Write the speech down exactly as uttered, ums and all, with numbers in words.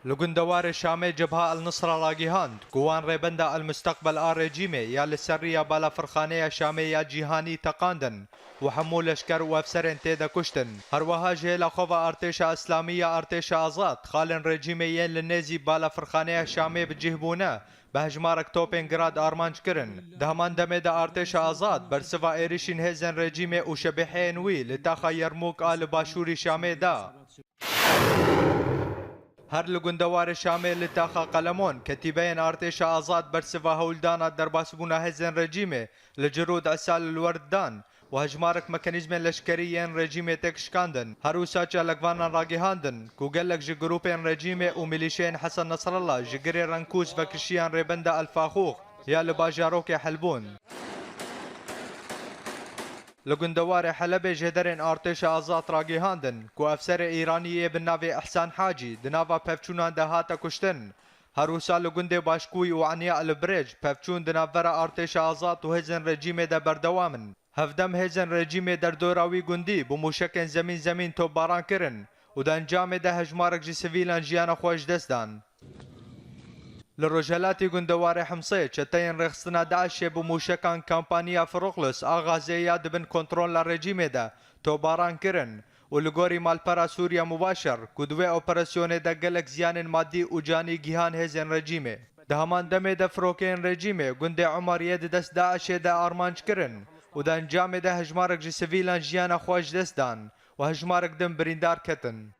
Li gundewarê Şamê Cebha El Nusra ragihand ku wan rêbenda El Musteqbel a rejîmê ya li ser riya balafirxaneya Şamê ya cîhanî teqandin û hemû leşker û efserên tê de kuştin. Her wiha ji hêla xwe ve Artêşa Îslamî ya Artêşa Azad, xalên rejîmê yên li nêzî balafirxaneya Şamê bi cih bûne, bi hejmarek topên Grad armanc kirin. Di heman demê de Artêşa Azad bersiva êrişîn hêzên rejîmê û şebîheyên wî li taxa Yermûk a li başûrî Şamê da. Her li gundewarê Şamê li taxa Qelemon, ketîbeyên Artêşa Azad bersiva hewldana derbasbûna hêzên rejîmê li Cirûd Esal li wer dan û hejmarek mekanîzmên leşkerî yên rejîmê têk şikandin. Her wisa çalakvanan ragihandin ku gelek ji grûpên rejîmê û milîşeyên Hesen Nesrallah ji girê Renkûs vekişiyan rêbenda El Faxûx ya li bajarokê Helbûn. Li gundewarê Helebê jêderên Artêşa Azad ragihandin ku efserê Îranî yê bi navê Ihsan Hacî di nava pevçûnan de hate kuştin. Her wisa li gundê Başkûyî û Eniya El Birêc pevçûn di navbera Artêşa Azad û hêzên rejîmê de berdewam in. Hevdem hêzên rejîmê derdora wî gundî bi mûşekên zemîn zemîn topbaran kirin û di encamê de hejmarek ji sivîlan jiyana xwe ji dest dan. Li rojhelatî gundewarê Himsê çeteyên rêxistina DAIŞê bi mûşekan kampaniya Froklos a Xazê ya di bin kontrola rejîmê de topbaran kirin û li gorî malpera Sûriya Mubaşer ku di wê operasyonê de gelek ziyanên madî û canî gihan hêzên rejîmê. Di heman demê de firokeyên rejîmê gundê Umariyê di dest DAIŞê de armanc kirin û di encamê de hejmarek ji sivîlan jiyana xwe ji dest dan û hejmarek din birîndar ketin.